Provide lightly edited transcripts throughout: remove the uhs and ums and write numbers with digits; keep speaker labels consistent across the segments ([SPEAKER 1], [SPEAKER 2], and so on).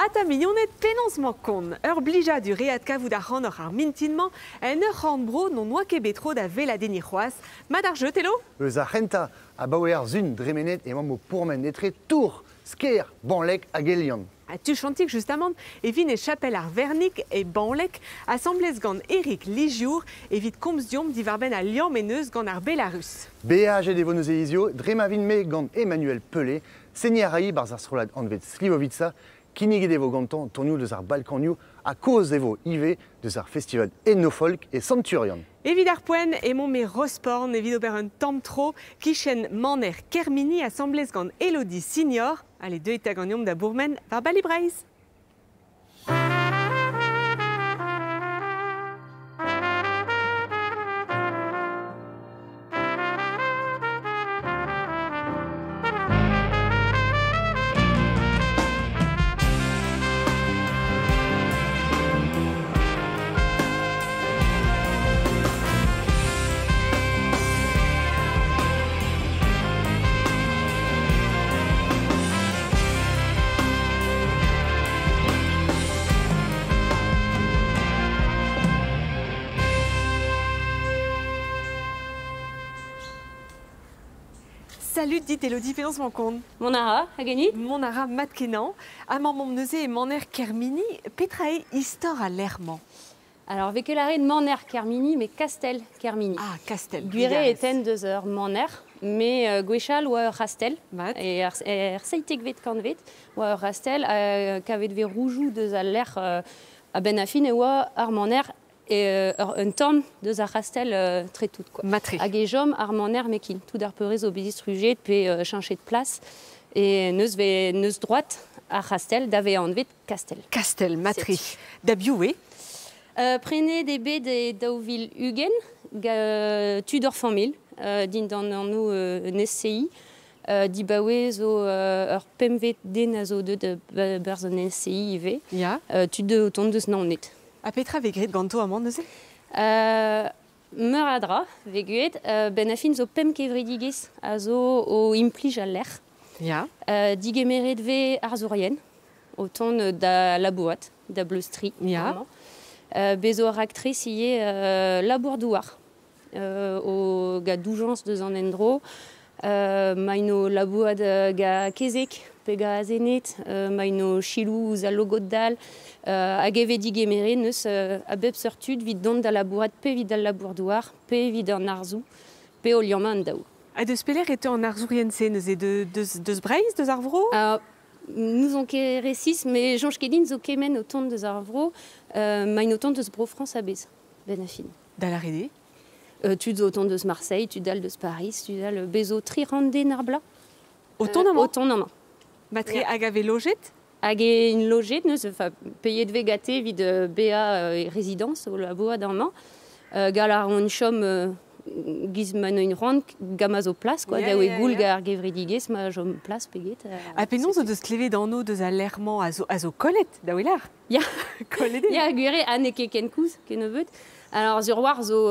[SPEAKER 1] Ata mignoned penaos 'mañ kont? Ur blijadur eo adkavout ac'hanoc'h ar mintin-mañ en ur c'horn-bro n'hon oa ket bet tro da weladenniñ c'hoazh. Mat ar jeu, Telo?
[SPEAKER 2] Eus ar c'hentañ abaoe ar sun dremenet emaomp o pourmen etre Tours, Skaer, Banleg hag Eliant.
[SPEAKER 1] Ha tuchantik justamant e vin e chapel ar Vernig e Banleg asambles gant Eric Ligiour evit komz deomp diwar-benn al liamm en deus gant ar Belarus.
[SPEAKER 2] Beajet e vo neuze hizio dre ma vin-me gant Emmanuel Pelé, seniñ a ray 'barzh ar strollad anvet Slivovica. Kinniget e vo gantañ tonioù deus ar Balkanioù ha kaoz e vo ivez deus ar festival Enofolk e Sant-Turian.
[SPEAKER 1] Evit ar poent emaomp e Rosporn evit ober un tamm tro kichen maner Kermini asambles gant Elodie Signor. Allez, deuit 'ta ganeomp da bourmen war Bali Breizh. Salut dit Elodie, penaos 'mañ kont?
[SPEAKER 3] Mont a ra, hag enni?
[SPEAKER 1] Mont a ra mat-kenañ. Amañ 'momp neuze e maner Kermini. Petra eo istor al lec'h-mañ?
[SPEAKER 3] Alors, vez ket lâret maner Kermini, met kastell Kermini.
[SPEAKER 1] Ah, kastell.
[SPEAKER 3] Gwir eo e tenn deus ur maner, met gwechall oa ur c'hastell.
[SPEAKER 1] Mat.
[SPEAKER 3] E er, er seitekvet kantved oa ur c'hastell, kavet vez roujoù deus al lec'h a-benn ar fin e oa ar maner un tamm deus ar c'hastell tre tout quoi.
[SPEAKER 1] Matre.
[SPEAKER 3] Hag e chom ar maner mekin, tout ar peurrest zo bet distrujet pe cheñchet plas. E neus ve neus droat ar c'hastell da vezañ anvet kastell.
[SPEAKER 1] Kastell, matre. Da biv eo?
[SPEAKER 3] Prenet eo bet e 2020 gant tud ur familh dindan anv un SCI. Dibaoe zo ur pempvet den a zo deuet berzh an SCI ivez.
[SPEAKER 1] Ya.
[SPEAKER 3] Tud o tont deus Naoned.
[SPEAKER 1] Ha petra vez graet ganto amañ neuze?
[SPEAKER 3] Meur a dra vez graet. Benn ar fin zo pemp kevredigezh a zo o implij al lec'h.
[SPEAKER 1] Ya.
[SPEAKER 3] Digemeret vez arzourien o tont da labourat, da bleustriñ.
[SPEAKER 1] Ya.
[SPEAKER 3] Bez zo ur raktres ivez labour-douar o gant doujañs deus an endro. Maint o labourat gant kezeg pe gant azened, maint o selaou ouzh al logod-dall hag e vez digemeret neus a bep seurt tud evit dont da labourat pe evit al labour-douar pe evit an arzoù pe o liammañ an daou.
[SPEAKER 1] Ha deus pelec'h e teu an arzourien-se neuze deus, deus Breizh, deus ar vro?
[SPEAKER 3] N'ouzon ket resis, met soñj ket din zo kement o tont deus ar vro, maint o tont deus Bro-Frañs a-bezh, benn ar fin.
[SPEAKER 1] Da lâret eo?
[SPEAKER 3] Tud zo o tont deus Marseille, tud all deus Paris, tud all bez zo 300 den ar bloaz.
[SPEAKER 1] O tont amañ?
[SPEAKER 3] O tont amañ.
[SPEAKER 1] Matre hag a vez lojet?
[SPEAKER 3] Hag int lojet neuze, enfin, peiet vez gante evit bezañ e rezidañs o labourat amañ. Gall a ran chom giz ma n'eun c'hoant gant ma zo plas quoi, da eo goul gant ar gevredigezh ma chom plas pe get.
[SPEAKER 1] Ha penaos o deus klevet anv deus al lec'h-mañ a zo kollet da weler?
[SPEAKER 3] Ya.
[SPEAKER 1] Kollet eo.
[SPEAKER 3] Ya, gwir eo, ha n'eo ket ken koulz kennebeut. Alors sur war zo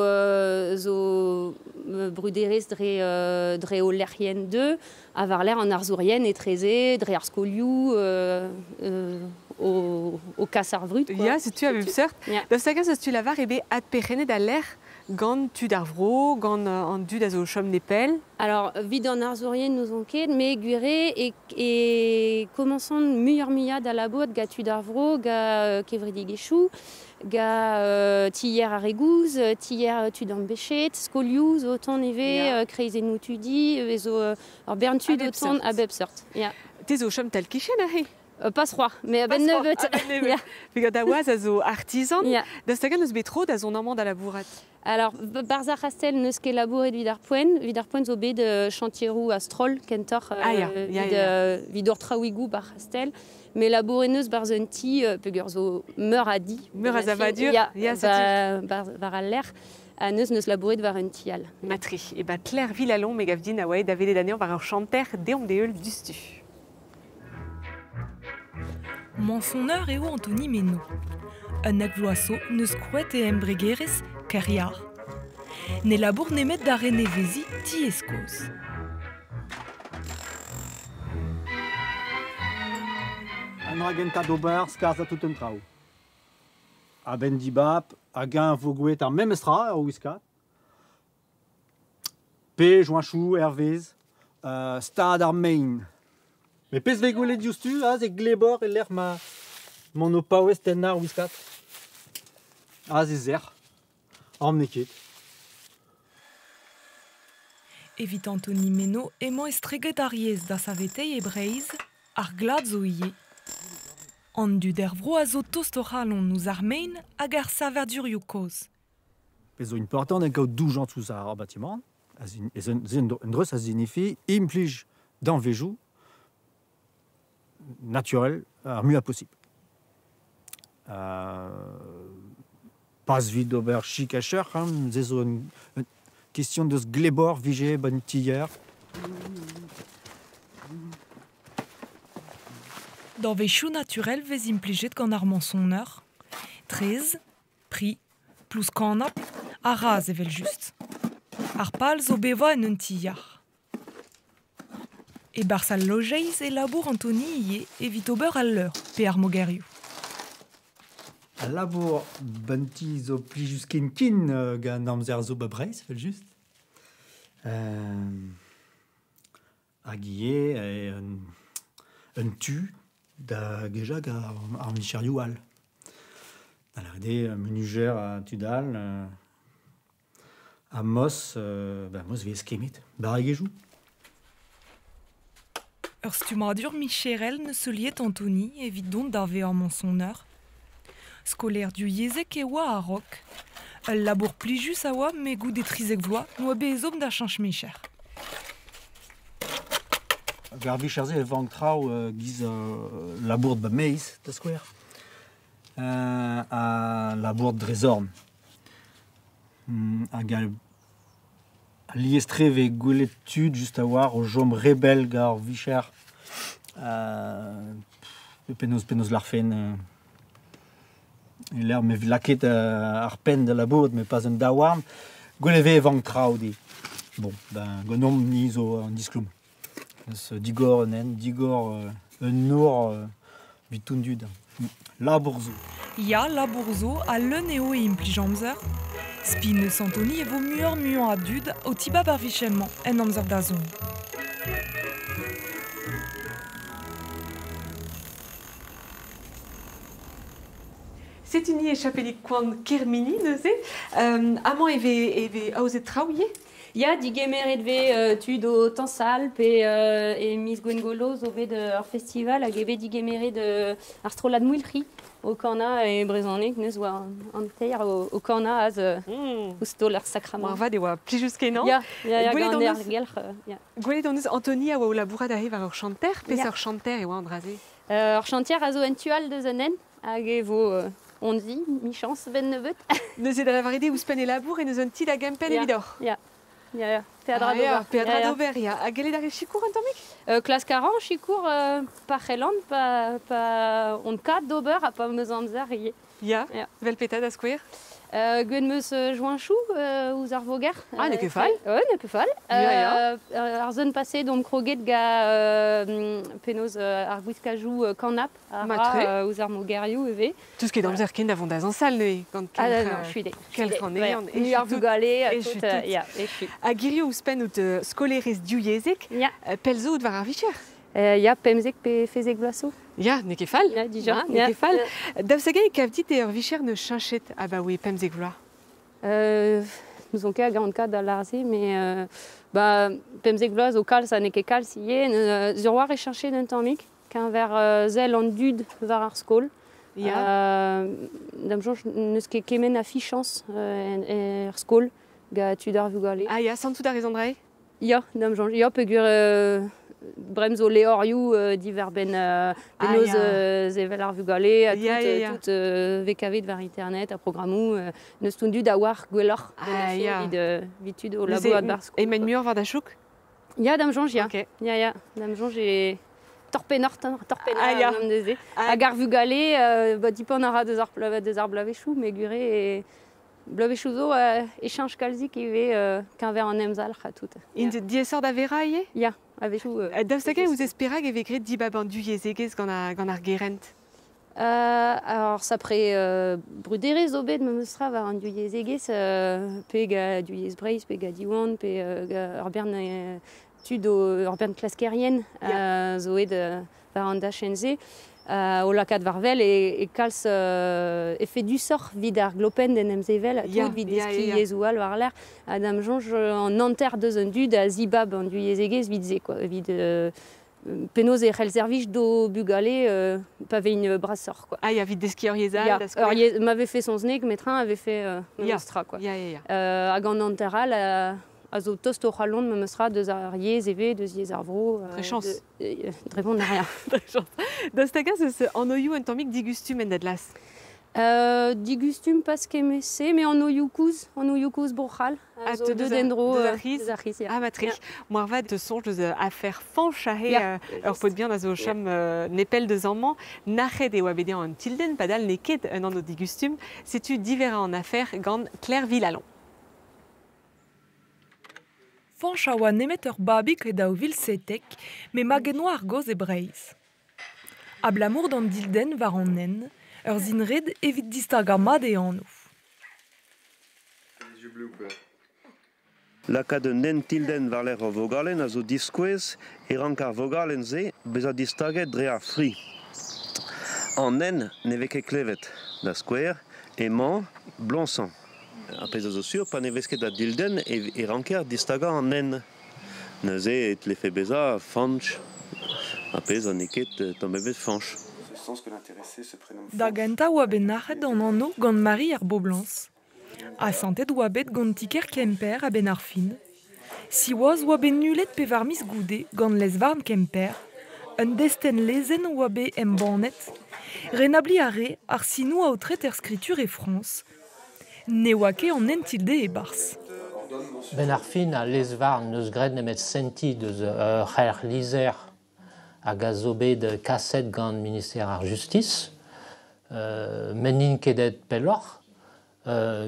[SPEAKER 3] zo bruderezh dre dre o lec'hienn deu ha war-lerc'h an arzourien etreze, dre ar skolioù o, o kas ar vrud.
[SPEAKER 1] Quoi. Ya, setu a bep seurt.
[SPEAKER 3] Ya.
[SPEAKER 1] Daoust hag-eñ eus tu lavar eo bet adperc'hennet al lec'h gant tud ar vro, gant an dud a zo o chom nepell?
[SPEAKER 3] Alors, evit an arzourien n'ouzon ket, met gwir eo e, e komañsont muioc'h-muiañ da labourat gant tud ar vro, gant kevredigezhioù, gant tier ar re gozh, tier tud ambechet, skolioù zo o tont ivez,
[SPEAKER 1] Ya.
[SPEAKER 3] kreizennoù tudi, e zo ur bern tud o tont a bep seurt. Ya.
[SPEAKER 1] Te zo o chom tal-kichen aze?
[SPEAKER 3] Pas c'hoazh, mais a-benn nebeut.
[SPEAKER 1] A-benn nebeut. Peogwir da waz a zo artizan.
[SPEAKER 3] Ya.
[SPEAKER 1] Daoust hag-eñ n'eus bet tro da zont amañ da labourat?
[SPEAKER 3] Alors, barzh ar c'hastell n'eus ket labouret evit ar poent. Evit ar poent zo bet chantieroù a-stroll kentoc'h
[SPEAKER 1] ah, ya. Ya,
[SPEAKER 3] evit,
[SPEAKER 1] ya.
[SPEAKER 3] evit hor traoùigoù ba'r c'hastell. Mais labouret n'eus barzh un ti peogwir zo meur a di.
[SPEAKER 1] Meur a savadur.
[SPEAKER 3] Ya,
[SPEAKER 1] ya, setu.
[SPEAKER 3] War al lec'h. Ha neus labouret war un ti all.
[SPEAKER 1] Matre. E ba Claire Villalon, me gav din a oa aet da welet anezhañ war ur chanter deomp d'e heul diouzhtu.
[SPEAKER 4] Mañsoner eo Anthony Meno. Un vloaz zo n'eus krouet e embregerezh Kerriar. Ne labour nemet da reneveziñ tiez-kozh.
[SPEAKER 5] An An dra gentañ d'ober skarzhañ tout an traoù. A-benn dibab, hag-eñ vo gwelet ar memes tra er wiskad. Pe joañchoù, hervez, stad ar mein. Met pezh vez gwelet diouzhtu aze glebor e-lec'h ma m'on o paouez tennañ ar wiskad. Aze sec'h, an n'eo ket.
[SPEAKER 4] Evit Anthony Meno emañ estreget ar yezh da saveteiñ e Breizh, ar glad zo ivez. An dud er vro a zo tost o c'halon ouzh ar mein hag ar savadurioù kozh.
[SPEAKER 5] Pezh zo important eo kaout doujañs ouzh ar batimant. Un dreuz a signifie implij danvezioù naturel ar muiañ posibl. Pas evit ober chik ha cheuc'h, hein, se zo un question deus glebor vije 'ba 'n tier.
[SPEAKER 4] Danvezioù naturel vez implijet gant ar mañsoner. Traezh, pri, plouz kanab ha raz evel-just. Ar pal zo bevañ en un ti yac'h. E-barzh al lojeiz e labour Anthony ivez evit ober al leur pe ar mogerioù.
[SPEAKER 5] Al labour 'ba 'n ti zo plijus ken-ken gant amzer zo 'ba Breizh evel-just. Hag ivez un tu da gejañ gant ar micherioù all. Da lâret eo munujer ha tud all ha mos, ben mos 'vez kemmet barregezhioù.
[SPEAKER 4] Ur stummadur micherel 'neus heuliet Anthony evit dont da vezañ mañsoner. Skolaer divyezhek e oa a-raok. Ul labour plijus a oa met goude 13 vloaz 'noa bet ezhomm da cheñch micher.
[SPEAKER 5] Ar vicher-se e vank traoù giz labour 'ba maez da skouer ha labour dre zorn. Hag alies-tre e vez gwelet tud just a-walc'h o chom re bell gant ar vicher. Penaos 'lârfen e-lec'h ma vez lakaet ar penn da labourat met pas an daouarn, gwelet e vez e vank traoù dit. Bon, ben ganeomp-ni zo an diskloum. Eus digor un hent, digor un nor evit tout an dud. Labour zo.
[SPEAKER 4] Ya, labour zo ha leun eo e implij amzer. Spi 'neus Anthony e vo muioc'h-muiañ a dud o tibab ar vicher-mañ en amzer da zont.
[SPEAKER 1] Setu ni e chapelig koant Kermini neuze. Amañ e vez aozet traoù ivez?
[SPEAKER 3] Ya, digemeret vez tud o tañsal pe e miz Gwengolo zo bet ur festival hag eo bet digemeret ar strollad Mouilc'hi o kanañ e brezhoneg neus war an teir o kanañ aze ouzh taol ar sakramant.
[SPEAKER 1] Moarvat e oa plijus-kenañ.
[SPEAKER 3] Ya, ya, ya, gant an aergelc'h. Ya.
[SPEAKER 1] Gwelet hon eus Anthony a oa o labourat aze war ur chanter. Peseurt chanter e oa an dra-se?
[SPEAKER 3] Ur chantier a zo en tu all deus an hent hag e vo hon zi, michañs, 'benn nebeut.
[SPEAKER 1] Neuze da lavaret eo ouzhpenn e labour e neus un ti da gempenn evidoc'h.
[SPEAKER 3] Ya, ya, ya. Peadra d'ober.
[SPEAKER 1] Peadra d'ober, ya. Ha gellet a rez sikour un tammig?
[SPEAKER 3] Klask a ran sikour pa c'hellan, pa on kat d'ober ha pa 'm eus amzer ivez.
[SPEAKER 1] Ya, vel petra da skouer?
[SPEAKER 3] Gwelet 'm eus joañchoù ouzh ar voger.
[SPEAKER 1] Ah, n'eo ket fall.
[SPEAKER 3] Ouais, n'eo ket fall.
[SPEAKER 1] Ya, ya.
[SPEAKER 3] Ar zon paseet omp kroget gant penaos ar gwiskajoù kanab a ra ouzh ar mogerioù ivez.
[SPEAKER 1] Tout ce qui est amzer ken da vont da zañsal neuze gant
[SPEAKER 3] Ah non, je suis dé.
[SPEAKER 1] Kelc'h
[SPEAKER 3] Mu ar vugale, tout, ya, echu.
[SPEAKER 1] Hag hirio ouzhpenn out skolerez divyezhek, pell zo out war ar vicher?
[SPEAKER 3] Ya, pemzek pe fezek vloaz zo.
[SPEAKER 1] Ya, n'eo ket fall.
[SPEAKER 3] Ya, dija.
[SPEAKER 1] N'eo ket fall. Daoust hag-eñ e kav dit eo ur vicher neus cheñchet abaoe 15 vloaz?
[SPEAKER 3] N'ouzon ket hag an kad da lâr-se, mais ba, 15 vloaz zo kalz ha n'eo ket kalz ivez. Sur war e cheñchet un tammig, keñver sell an dud war ar skol.
[SPEAKER 1] Ya.
[SPEAKER 3] Da'm soñj n'eus ket kement a fichañs er skol gant tud ar vugale.
[SPEAKER 1] Ah ya, santout a rez an dra-se?
[SPEAKER 3] Ya, da'm soñj. Ya, peogwir brem zo levrioù diwar-benn penaos sevel ar vugale ha tout, tout vez kavet war internet ha programmoù. N'eus tout dud a oar gwelloc'h evit tud o labourat barzh skol.
[SPEAKER 1] Emaint muioc'h war da chouk?
[SPEAKER 3] Ya, da'm soñj, ya. Ya, ya, da'm soñj e torpennoc'h, torpennañ an neuze. Hag ar vugale, ba, dipant a ra deus ar bloavezhioù, met gwir eo bloavezhioù zo e cheñch kalzik ivez keñver an emzalc'h ha tout.
[SPEAKER 1] Int diaesoc'h da verañ ivez?
[SPEAKER 3] Ya. A-wechoù.
[SPEAKER 1] Daoust hag-eñ ouzez perak e vez graet dibab an duyezegezh gant ar gerent?
[SPEAKER 3] Alors sapre bruderezh zo bet memes tra war an duyezegezh, pe gant Duyez Breizh, pe gant Diwan, pe ur bern tud ur bern klaskerien zo aet war an dachenn-se. O lakaat war-wel e kalz efedusoc'h evit ar glopenn d'en em sevel ha tout evit deskiñ yezhoù all war-lerc'h. Ha da'm soñj an hanter deus an dud a zibab an duyezegezh evit se quoi, evit penaos e c'hell servij d'o bugale pa vez brasoc'h quoi.
[SPEAKER 1] Ah ya, evit deskiñ ur yezh all, da skouer.
[SPEAKER 3] Ma vefe saozneg, metrin a vefe memes tra quoi. Hag an hanter all a zo tost o c'halon memes tra deus ar yezh ivez, deus yezh ar vro.
[SPEAKER 1] Dre chañs.
[SPEAKER 3] Dre vont rien.
[SPEAKER 1] Dre chañs. Daoust hag-eñ eus anvioù un tammig digustum en Atlas?
[SPEAKER 3] Digustum pas kement-se, met anvioù kozh, anvioù kozh Bro-C'hall.
[SPEAKER 1] A
[SPEAKER 3] zo deut en-dro
[SPEAKER 1] deus ar c'hiz.
[SPEAKER 3] Deus ar c'hiz, ya.
[SPEAKER 1] Ah, matri. Moarvat te soñj deus afer Fañch aze, ur paotr bihan a zo o chom nepell deus amañ. Nac'het e oa bet dezhañ an tildenn, padal n'eo ket un anv digustum. Setu diverrañ an afer gant Claire Villalon.
[SPEAKER 4] Fañch a oa nemet ur babig e 2017, met maget 'noa ar gaoz e Breizh. Abalamour d'an dildenn war an hent, ur sin-red evit distagañ mat e anv.
[SPEAKER 6] Lakaat un hent tildenn war-lerc'h ur vogalenn a zo diskouez e rank ar vogalenn-se bezañ distaget dre ar fri. An hent ne vez ket klevet. Da skouer, emañ bloñsañ. Ar pezh a zo sur, pa ne vez ket a dildenn e ranker distagañ an hent. Neuze e tlefe bezañ Fañch, ar pezh ha n'eo ket tamm ebet Fañch.
[SPEAKER 4] Da gentañ oa bet nac'het an anv gant Marie ar Boblañs. Asantet oa bet gant ti-kêr Kemper a-benn ar fin. Siwazh oa bet nullet pevar miz goude gant lez-varn Kemper. Un destenn lezenn oa bet embannet. Renabliñ a rae ar sinoù aotret er skritur e Frañs. Ne oa ket an hent-tilde e-barzh.
[SPEAKER 7] Benn ar fin, al lez-varn n'eus graet nemet sentiñ deus ur c'helc'h-lizher hag a zo bet kaset gant minister ar Justis. Met n'int ket aet pelloc'h.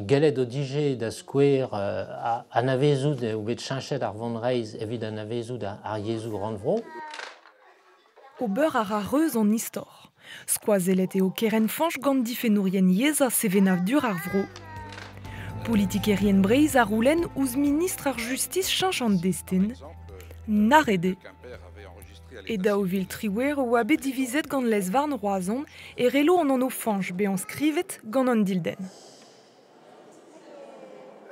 [SPEAKER 7] Gellet o dije da skouer anavezout eo bet cheñchet ar vonreizh evit anavezout ar yezhoù rannvro.
[SPEAKER 4] Ober a ra reuz an istor. Skoazellet eo kerent Fañch gant difennourien yezh ha sevenadur ar vro. Politikerien Breizh a c'houlenn ouzh ministr ar Justis cheñch an destenn. Nac'het eo. E 2018 e oa bet divizet gant lez-varn Roazhon e relo an anv Fañch bezañ skrivet gant an dildenn.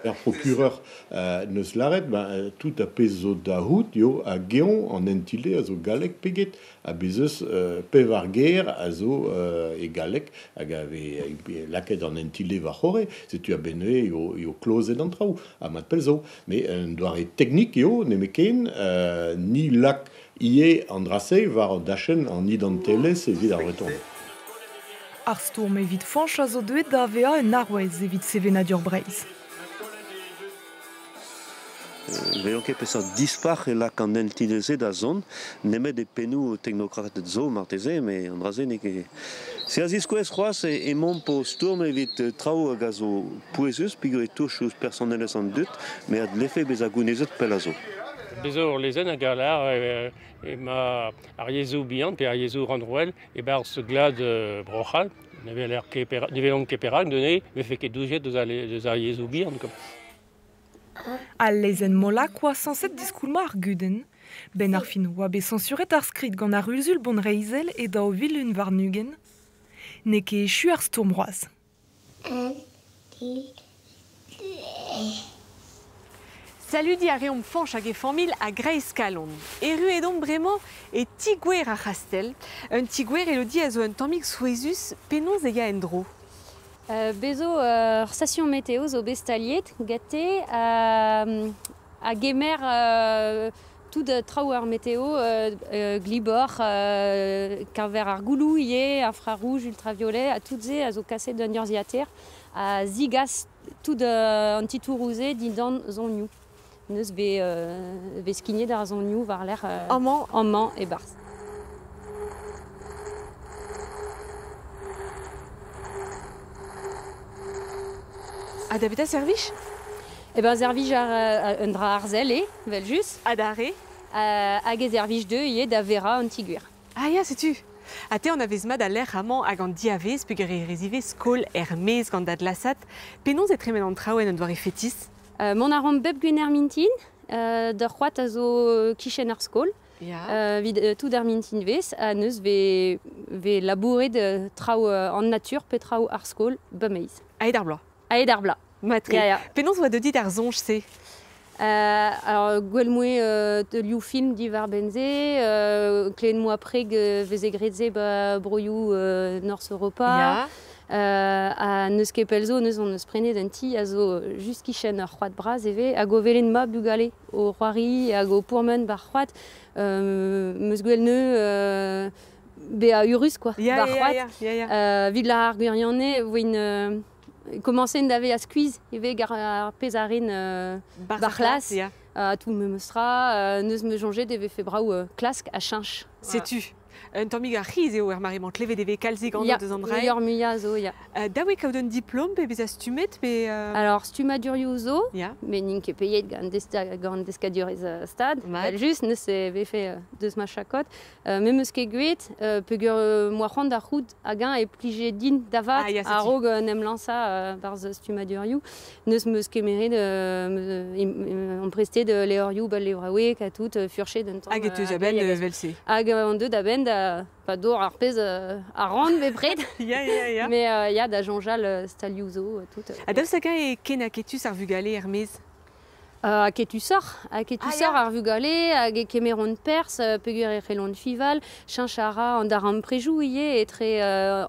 [SPEAKER 8] Ar procureur neus lâret, ben, tout ar pezh zo da c'hoût eo hag eñ an hent-tilde a zo galleg pe get. Ha bez' eus pevar ger a zo e galleg hag a vez lakaet an hent-tilde war-c'horre. Setu a-benn neuze eo klozet an traoù, ha mat pell zo. Met un doare teknik eo nemetken, ni lak ivez an dra-se war dachenn an identelezh evit ar Vretoned.
[SPEAKER 4] Ar stourm evit Fañch a zo deuet da vezañ un arouez evit sevenadur Breizh.
[SPEAKER 6] Ne welan ket peseurt dispac'h e lak an hent-se da zont, nemet e pennoù teknokrated zo marteze, met an dra-se n'eo ket... Se a ziskouez c'hoazh emaomp o stourm evit traoù hag a zo pouezus peogwir e touch ouzh personelezh an dud, met a dlefe bezañ gounezet pell a zo.
[SPEAKER 9] Bezañ ur lezenn hag a lâr emañ ar yezhoù bihan pe ar yezhoù rannvroel e-barzh glad Bro-C'hall. Ne weler ket perak neuze ne vefe ket doujet deus ar yezhoù bihan.
[SPEAKER 4] Al lezenn Molac oa sañset diskoulmañ ar gudenn. Benn ar fin oa bet sañsuret ar skrid gant ar C'huzul bonreizhel e 2021. N'eo ket echu ar stourm c'hoazh.
[SPEAKER 1] Saludiñ a reomp Fañch hag e familh a-greiz kalon. Erru edomp bremañ e ti-gwer ar c'hastell. Un ti-gwer, Elodie, a zo un tammig souezhus. Penaos e ya en-dro?
[SPEAKER 3] Bez zo ur station météo zo bet staliet gante a gemer tout traoù ar météo, glibor, keñver ar gouloù ivez, infrarouge, ultraviolet, ha tout se a zo kaset d'un urzhiataer a zigas tout an titouroù-se dindan zonioù. Neus bet skignet ar zonioù war-lerc'h
[SPEAKER 1] amañ
[SPEAKER 3] amañ e-barzh.
[SPEAKER 1] Ha da beta servij?
[SPEAKER 3] Eh ben servij ar un dra arzel eo, evel-just.
[SPEAKER 1] Adarre?
[SPEAKER 3] Hag e zervij deu ivez da vera an tigwir.
[SPEAKER 1] Ah ya, setu. Ha te an avez mat a lec'h amañ hag an diavez peogwir e rez ivez skol er-maez gant da glasad. Penaos e tremen an traoù en un doare fetis?
[SPEAKER 3] Mont a ran bep gwener mintin, d'ur c'hoad a zo kichen ar skol. Evit tout ar mintinvezh ha neus vez labouret traoù an natur pe traoù ar skol bemeiz.
[SPEAKER 1] Aet ar bloaz.
[SPEAKER 3] Aet ar bloaz.
[SPEAKER 1] Matre.
[SPEAKER 3] Ya, ya.
[SPEAKER 1] Penaos oa deuet ar soñj-se?
[SPEAKER 3] Alors, gwell moe teulioù film diwar benn-se, klevet moa preg veze graet se ba broioù Norzh Europa.
[SPEAKER 1] Ya.
[SPEAKER 3] Ha n'eus ket pell zo, neus on eus prenet un ti a zo just kichen ur c'hoad bras ivez, hag o velen ma bugale o c'hoari hag o pourmen bar c'hoad. Meus gwell neu bezañ eurus quoi,
[SPEAKER 1] Ya,
[SPEAKER 3] bar
[SPEAKER 1] ya,
[SPEAKER 3] c'hoad.
[SPEAKER 1] ya, ya, ya.
[SPEAKER 3] Evit ar gwirionez, voin komañset da vezañ skuizh ivez gar ar pezh a rin
[SPEAKER 1] Barzh
[SPEAKER 3] bar
[SPEAKER 1] ar c'hlas,
[SPEAKER 3] c'hlas.
[SPEAKER 1] ya.
[SPEAKER 3] Tout memes tra, neus me soñjet e vefe brav klask ha cheñch.
[SPEAKER 1] Setu. Un tammig ar c'hiz eo er mare-mañ klevet e vez kalzik an
[SPEAKER 3] Ya,
[SPEAKER 1] deus an drae.
[SPEAKER 3] muioc'h muiañ zo, ya.
[SPEAKER 1] Dav eo kaout un diplom pe bezañ stummet pe...
[SPEAKER 3] Alors, stummadurioù zo,
[SPEAKER 1] Ya.
[SPEAKER 3] met n'int ket peiet gant gant deskadurezh stad.
[SPEAKER 1] Mat.
[SPEAKER 3] Vel just, neus e vefe deus ma chakot. Me meus ket gwet, peogwir moa c'hoant da c'hoût hag-eñ e plije din da vat
[SPEAKER 1] Ah, ya, setu.
[SPEAKER 3] a-raok en em lañsañ barzh stummadurioù. Neus meus kemeret amprestet levrioù ba levraoueg ha tout, furchet un tamm.
[SPEAKER 1] Hag e teus a-benn vel-se.
[SPEAKER 3] Hag an deut a-benn da pa dor ar pezh a ran bepred.
[SPEAKER 1] Ya, ya, ya.
[SPEAKER 3] Mais ya, da soñjal stalioù zo, tout.
[SPEAKER 1] Ha daoust hag-eñ e ken aketus ar vugale er-maez?
[SPEAKER 3] Aketusoc'h, aketusoc'h
[SPEAKER 1] Ah, ya.
[SPEAKER 3] ar vugale, hag e kemeront perzh, peogwir e c'hellont fival, cheñch a ra an darempredoù ivez etre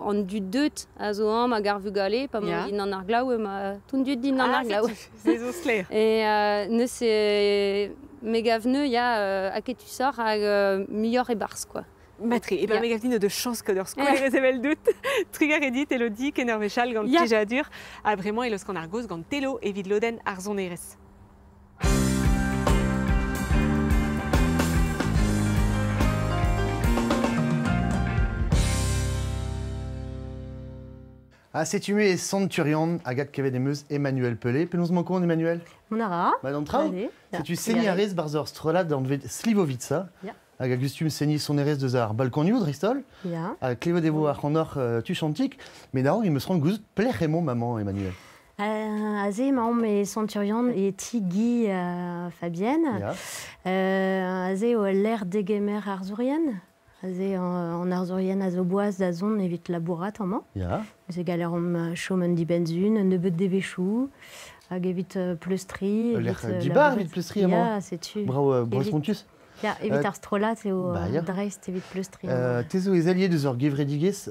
[SPEAKER 3] an dud deut a zo amañ hag ar vugale, pa
[SPEAKER 1] Ya.
[SPEAKER 3] mañ din an ar glav, ema tout dud din an
[SPEAKER 1] Ah,
[SPEAKER 3] ar glav.
[SPEAKER 1] setu, se zo sklaer.
[SPEAKER 3] E neus me gav neu, ya, aketusoc'h hag muioc'h e-barzh, quoi.
[SPEAKER 1] Matre, e ben
[SPEAKER 3] Ya.
[SPEAKER 1] me gav din de chañs kaout ur skouer evel dout. Trugar edit, Elodie, ken ur wechall gant
[SPEAKER 3] Ya.
[SPEAKER 1] plijadur. Ha bremañ e laosk an ar goz gant Telo evit lodenn ar sonerezh.
[SPEAKER 2] Ah, setu me e Centurion, agat kevet emeus Emmanuel Pelé. Penaos mañ Emmanuel?
[SPEAKER 10] Mon ara.
[SPEAKER 2] Ba d'an traoù?
[SPEAKER 10] Allez.
[SPEAKER 2] Setu seni a rez barzh ur strollad anvet Slivovica.
[SPEAKER 10] Ya.
[SPEAKER 2] Hag a gustum seni sonerezh deus ar Balkanioù, dreist-holl.
[SPEAKER 10] Ya.
[SPEAKER 2] Ha klevet e vo ar c'hannoc'h tuchantik. Met d'ar il me rend gouzout plec'h emañ maman, Emmanuel.
[SPEAKER 10] Aze emaomp e Centurion e ti Guy Fabienne.
[SPEAKER 2] Ya.
[SPEAKER 10] Aze eo l'air degemer arzourien. Aze an arzourien a zo boaz da zon evit labourat amañ.
[SPEAKER 2] Ya.
[SPEAKER 10] Neuze galer omp chom un dibenzun, un nebeud devezhioù, hag evit pleustri.
[SPEAKER 2] Lec'h
[SPEAKER 10] evit,
[SPEAKER 2] dibar
[SPEAKER 10] labourat.
[SPEAKER 2] evit pleustri amañ.
[SPEAKER 10] Ya, setu.
[SPEAKER 2] Bravo, bravo spontus.
[SPEAKER 10] Ya, evit ar strollad eo
[SPEAKER 2] bah, ya.
[SPEAKER 10] dreist evit pleustri.
[SPEAKER 2] Te zo ez allié deus ur gevredigezh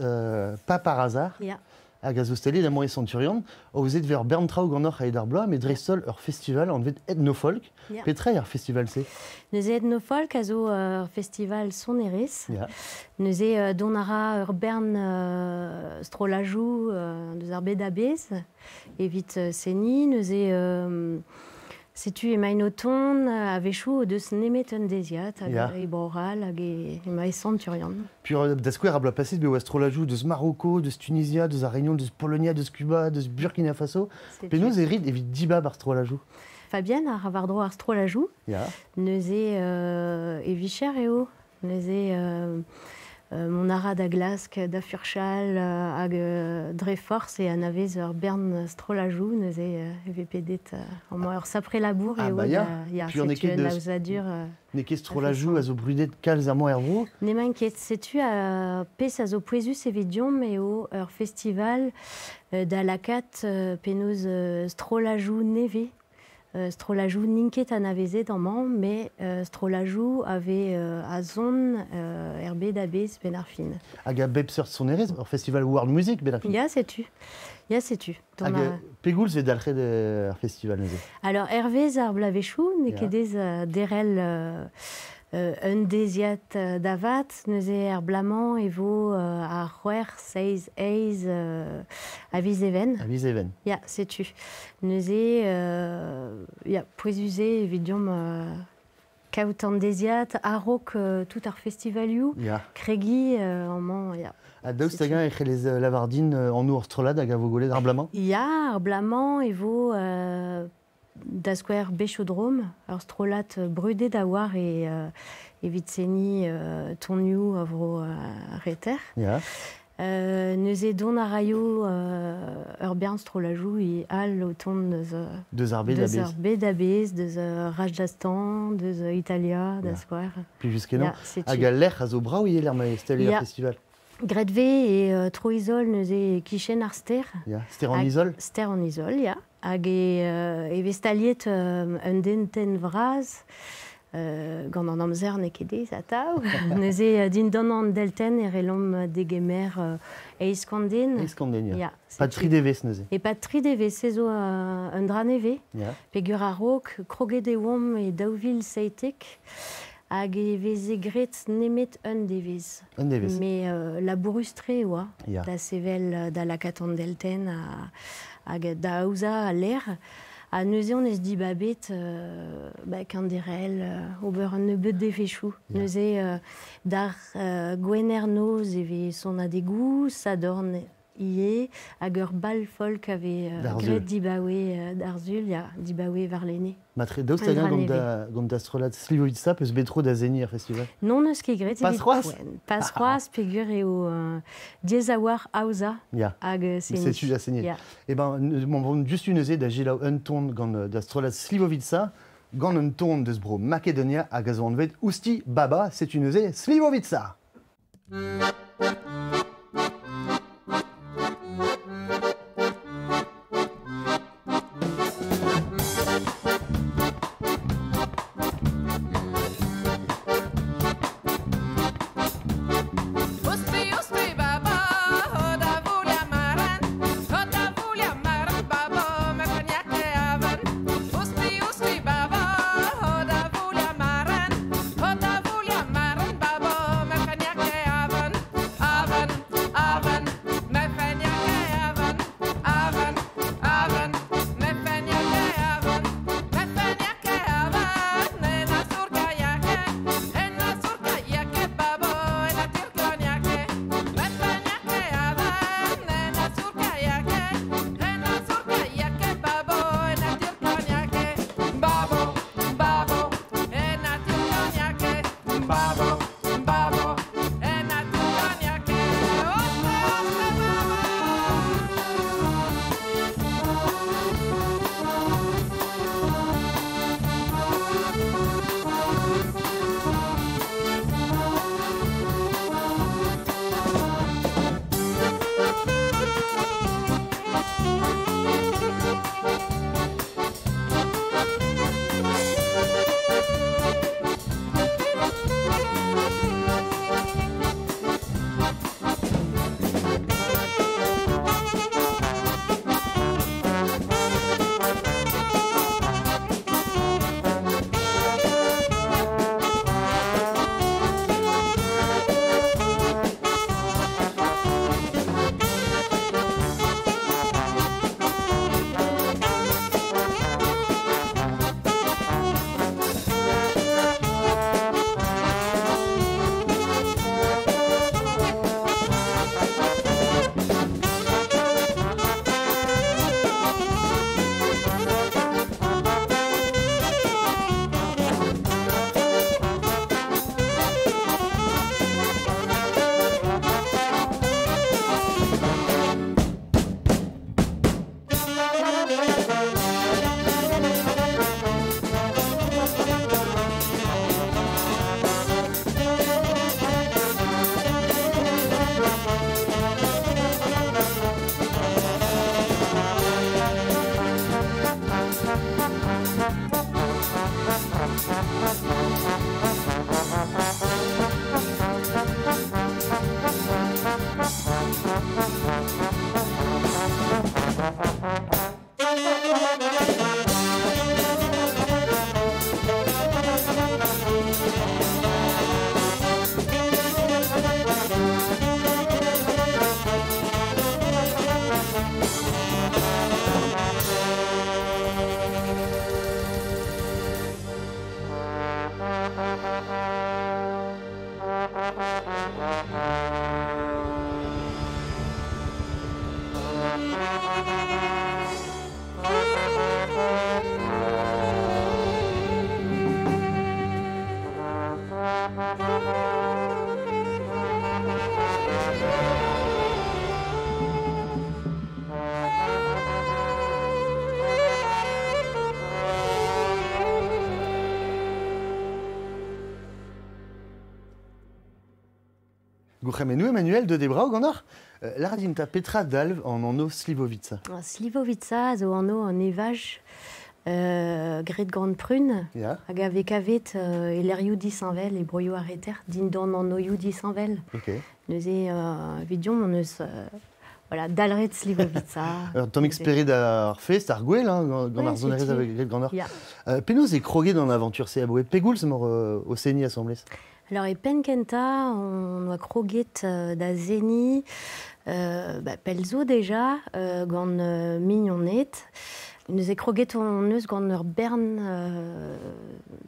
[SPEAKER 2] pas par hasard.
[SPEAKER 10] Ya.
[SPEAKER 2] Hag a zo staliet amañ e Centurion, o vezet ver bern traoù ganeoc'h a-hed ar bloaz, met dreist-holl ur festival anvet Etnofolk.
[SPEAKER 10] Ya.
[SPEAKER 2] Petra eo ar festival-se?
[SPEAKER 10] Neuze Etnofolk a zo ur festival sonerezh.
[SPEAKER 2] Ya.
[SPEAKER 10] Neuze dont a ra ur bern strollajoù deus ar bed a-bezh evit seni. Neuze setu emaint o tont a-wechoù o deus nemet un deziad hag
[SPEAKER 2] Ya.
[SPEAKER 10] e Bro-C'hall hag ema e Centurion.
[SPEAKER 2] Puis da skouer a bloaz paset bet oa strollajoù deus Maroko, deus Tunisia, deus ar Réunion, deus Polonia, deus Cuba, deus Burkina Faso.
[SPEAKER 10] Setu.
[SPEAKER 2] Penaos e rit evit dibab ar strollajoù?
[SPEAKER 10] Fabienne a ra war-dro ar strollajoù.
[SPEAKER 2] Ya.
[SPEAKER 10] Neuze e vicher eo. Neuze mon ara da glask, da furchal hag dre forz e anavez ur bern strollajoù, neuze e vez pedet amañ ur sapre labour
[SPEAKER 2] Ah,
[SPEAKER 10] eo
[SPEAKER 2] bah, ya.
[SPEAKER 10] da, ya,
[SPEAKER 2] Puis on est
[SPEAKER 10] setu
[SPEAKER 2] ket
[SPEAKER 10] un
[SPEAKER 2] deus
[SPEAKER 10] aozadur,
[SPEAKER 2] N'eo ket strollajoù a zo brudet kalz amañ er vro.
[SPEAKER 10] N'emañ ket, setu a pezh a zo pouezus evit deomp eo ur festival da lakaat penaos strollajoù nevez. Strollajoù n'int ket anavezet amañ, met strollajoù a vez a zon er bed a-bezh benn ar fin.
[SPEAKER 2] Hag a bep seurt sonerezh, ur festival World Music benn ar fin.
[SPEAKER 10] Ya, setu. Ya, setu. Dont
[SPEAKER 2] Hag pegoulz vez dalc'het ar festival neuze?
[SPEAKER 10] Alors, hervez ar bloavezhioù, n'eo
[SPEAKER 2] Ya.
[SPEAKER 10] ket ez derel un deziad davat, neuze ar blamañ e vo ar c'hwec'h, seizh, eizh a viz even.
[SPEAKER 2] A viz even.
[SPEAKER 10] Ya, setu. Neuze, ya, pouezus eo evit deomp kaout an deziad a-raok tout ar festivalioù,
[SPEAKER 2] Ya.
[SPEAKER 10] kregi amañ, ya.
[SPEAKER 2] Ha daoust hag-eñ e c'hellez lavar din an ur strollad hag a vo gwelet ar blamañ?
[SPEAKER 10] Ya, ar blamañ e vo Da skouer Bechodrom, ur strollad brudet a war e evit seni tonioù a vro reter.
[SPEAKER 2] Ya.
[SPEAKER 10] Neuze don a raio ur bern strollajou e al o ton deus
[SPEAKER 2] Deus ar bed
[SPEAKER 10] deus ar bed a-bezh, deus Rajasthan, deus Italia, da skouer.
[SPEAKER 2] Plijus kenañ. Hag al lec'h a zo brav ivez lec'h ma stalier ar festival.
[SPEAKER 10] Graet vez e Tro-Izol neuze e-kichen ar stêr.
[SPEAKER 2] Ya, Stêr an Izol.
[SPEAKER 10] Stêr an Izol, ya. Hag e vez staliet un den-tenn vras gant an amzer n'eo ket aes atav. Neuze dindan an deltenn e relomp degemer eizh kant den.
[SPEAKER 2] Eizh kant den, ya. Pa tri devezh neuze.
[SPEAKER 10] E pad tri devezh, se zo un dra nevez.
[SPEAKER 2] Ya.
[SPEAKER 10] Peger a-raok, kroget e oamp e 2017. Hag e veze graet nemet un devezh.
[SPEAKER 2] Un devezh.
[SPEAKER 10] Mais labourus-tre e oa
[SPEAKER 2] Ya.
[SPEAKER 10] da sevel da lakaat an deltenn hag da aozañ al lec'h. Ha neuze on eus dibabet kenderc'hel ober un nebeud devezhioù.
[SPEAKER 2] Ya.
[SPEAKER 10] Neuze d'ar Gwener noz e vez sonadegoù, Sadorn ivez, hag ur bal folk a vez graet dibaoe d'ar Sul, ya, dibaoe warlene.
[SPEAKER 2] Matre, daoust hag-eñ gant da, gant da strollad Slivovica peus bet tro da seniñ er festival?
[SPEAKER 10] Non, n'eus ket graet
[SPEAKER 2] Pas c'hoazh?
[SPEAKER 10] Pas c'hoazh, peogwir eo diaes a-walc'h aozañ hag seniñ.
[SPEAKER 2] Setu da seniñ.
[SPEAKER 10] Ya.
[SPEAKER 2] Eh ben, m'en just neuze da selaou un ton gant da strollad Slivovica, gant un ton deus bro Makedonia hag a zo anvet Ousti Baba, setu neuze Slivovica. Gourc'hemennoù Emmanuel de Debrao gant Lardinta Petra dalv an anno Slivovica.
[SPEAKER 10] Slivovica a zo anno an evaj gret gant prune, hag a vez kavet e lerioù disheñvel e broioù ar reter, dindan an oioù disheñvel.
[SPEAKER 2] Ok.
[SPEAKER 10] Neuze vidion on eus voilà, dalret Slivovica.
[SPEAKER 2] Ur tammig spered ar fest, ar gwell, hein, gant ar sonerezh avec gret gant ar. Penaos e kroget an aventure-se aboe pegoulz mor o seniñ asambles?
[SPEAKER 10] Alors, e penn kentañ, on oa kroget da zeni pell zo deja gant mignoned. Neuze kroget on eus gant ur bern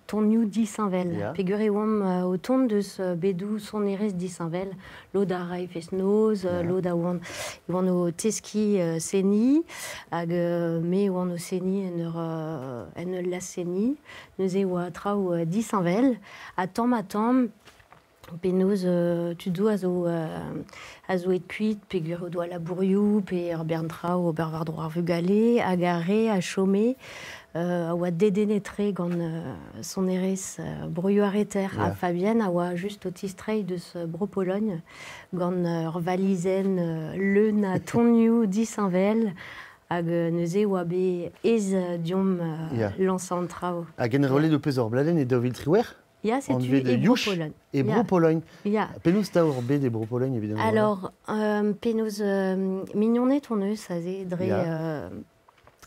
[SPEAKER 10] tonioù disheñvel. Peogwir e oamp o tont deus bedoù sonerezh disheñvel. Lod a rae fest-noz, lod a oant e oant o teskiñ seniñ, hag me e oan o seniñ en ur laz-seniñ. Neuze e oa traoù disheñvel. Ha tamm-ha-tamm, penaos tudoù a zo aet kuit, peogwir o doa labourioù, pe ur bern traoù ober war-dro ar vugale, hag ar re a chome a oa dedennet-tre gant sonerezh broioù ar reter. Ha Fabienne a oa just o tistreiñ deus Bro-Pologne gant ur valizenn leun a tonioù disheñvel, hag neuze oa bet aes deomp lañsañ an traoù.
[SPEAKER 2] Hag enrollet ho peus ur bladenn e 2018?
[SPEAKER 10] Ya, setu e Bro-Pologne.
[SPEAKER 2] E Bro-Pologne. Ya. Penaos ta ur bet e Bro-Pologne, évidemment.
[SPEAKER 10] Alors, penaos mignoned on eus aze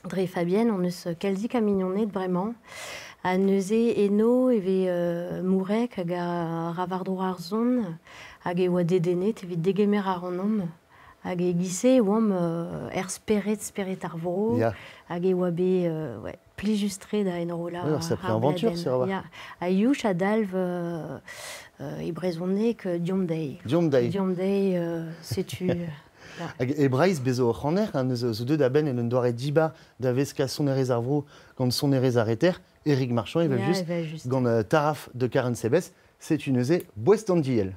[SPEAKER 10] dre Fabienne, on eus kalzik a mignoned bremañ. Ha neuze eno e vez Mourek hag a ra war-dro ar son hag e oa dedennet evit degemer ar anomp. Hag e giz-se e oamp er spered ar vro, hag e oa bet plijus-tre da enrollañ
[SPEAKER 2] ar sapre aventure, c'est vrai.
[SPEAKER 10] Ya. Ha Youch a dalv e brezhoneg Diom dezhi.
[SPEAKER 2] Diom dezhi.
[SPEAKER 10] Diom dezhi, setu.
[SPEAKER 2] Hag e Breizh bezo ur c'haner, hein, neus zo deuet a-benn en un doare dibar da veskañ sonerezh ar vro gant sonerezh ar reter, Éric Marchand, evel-just, gant Taraf de Karen Sebes, setu neuze boest an diell.